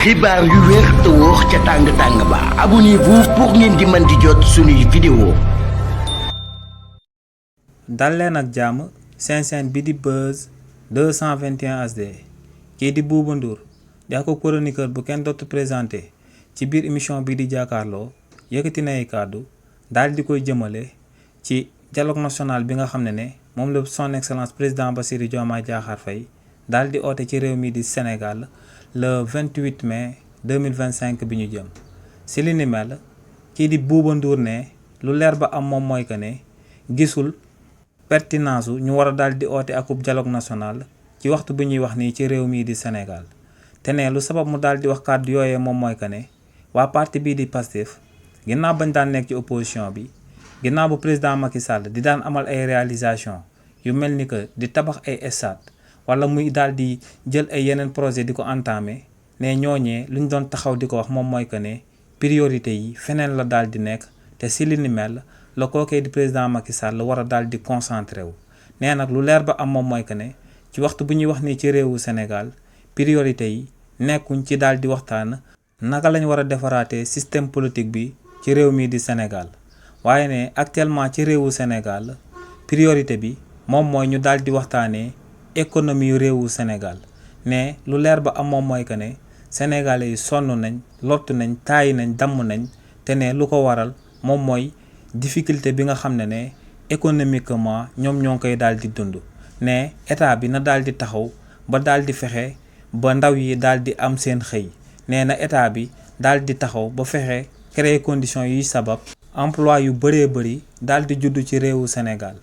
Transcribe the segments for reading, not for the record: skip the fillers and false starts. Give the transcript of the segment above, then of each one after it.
xibaar yu wér te wóor ca tàng-tàng ba abonnez-vous pour ngeen di mën di jot suñuy vidéo. dal leen ak jàmm seen chaîne bi di Buzz 221 HD kii di Bouba Ndour di ak chroniqueur bu kenn dootu présenté ci biir émission bi di jàkkaarloo yëkkati na ay kàddu daal di koy jëmale ci dialogue national bi nga xam ne moom la son excellence président Bassirou Diomaye Diakhar Faye daal di oote ci réew mi di Sénégal le 28 mai 2025 bi ñu jëm si li ni mel kii di Bouba Ndour ne lu leer ba am moom mooy que ne gisul pertinence ñu war a daal di oote akub dialogue national ci waxtu bi ñuy wax nii ci réew mii di Sénégal te ne lu sabab mu daal di wax kàddu yooyee moom mooy que ne waa parti bii di Pastef ginnaaw bañ daan nekk ci opposition bi ginnaaw bu président Macky Sall di daan amal ay réalisation yu mel ni que di tabax ay stade wala muy daal di jël ay yeneen projet di ko entamé ne ñooñee lu ñu doon taxaw di ko wax moom mooy que ne priorité yi feneen la daal di nekk te si li ni mel la kookee di président Macky Sall la war a daal di concentré wu. nee nag lu leer ba am moom mooy que ne ci waxtu bu ñuy wax nii ci réewu Sénégal priorité yi nekkuñ ci daal di waxtaan naka lañ war a defaraatee système politique bi ci réew mii di Sénégal waaye ne actuellement ci réewu Sénégal priorité bi moom mooy ñu daal di waxtaanee économie réewu Sénégal ne lu leer ba am moom mooy que ne sénégalais yi sonn nañ lottu nañ taayi nañ damm nañ te ne lu ko waral moom mooy difficulté bi nga xam ne économiquement ñoom ñoo ngi koy daal di dund ne état bi na daal di taxaw ba daal di fexe ba ndaw yi daal di am seen xëy nee na état bi daal di taxaw ba fexe créer conditions yuy sabab emploi yu bëree bëri daal di judd ci réewu Sénégal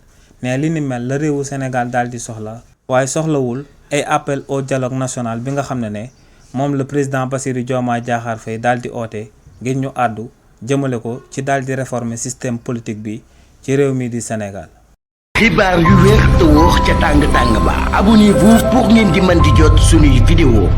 ne li ni mel la réewu Sénégal daal di soxla waaye soxlawul ay appel au dialogue national bi nga xam ne moom le président Bassirou Diomaye Diakhar Faye daal di oote ngir ñu àddu jëmale ko ci daal di réformer système politique bi ci réew mi di Sénégal. xibaar yu wér te wóor ca tàng-tàng ba abonnez-vous pour ngeen di mën di jot suñuy vidéo.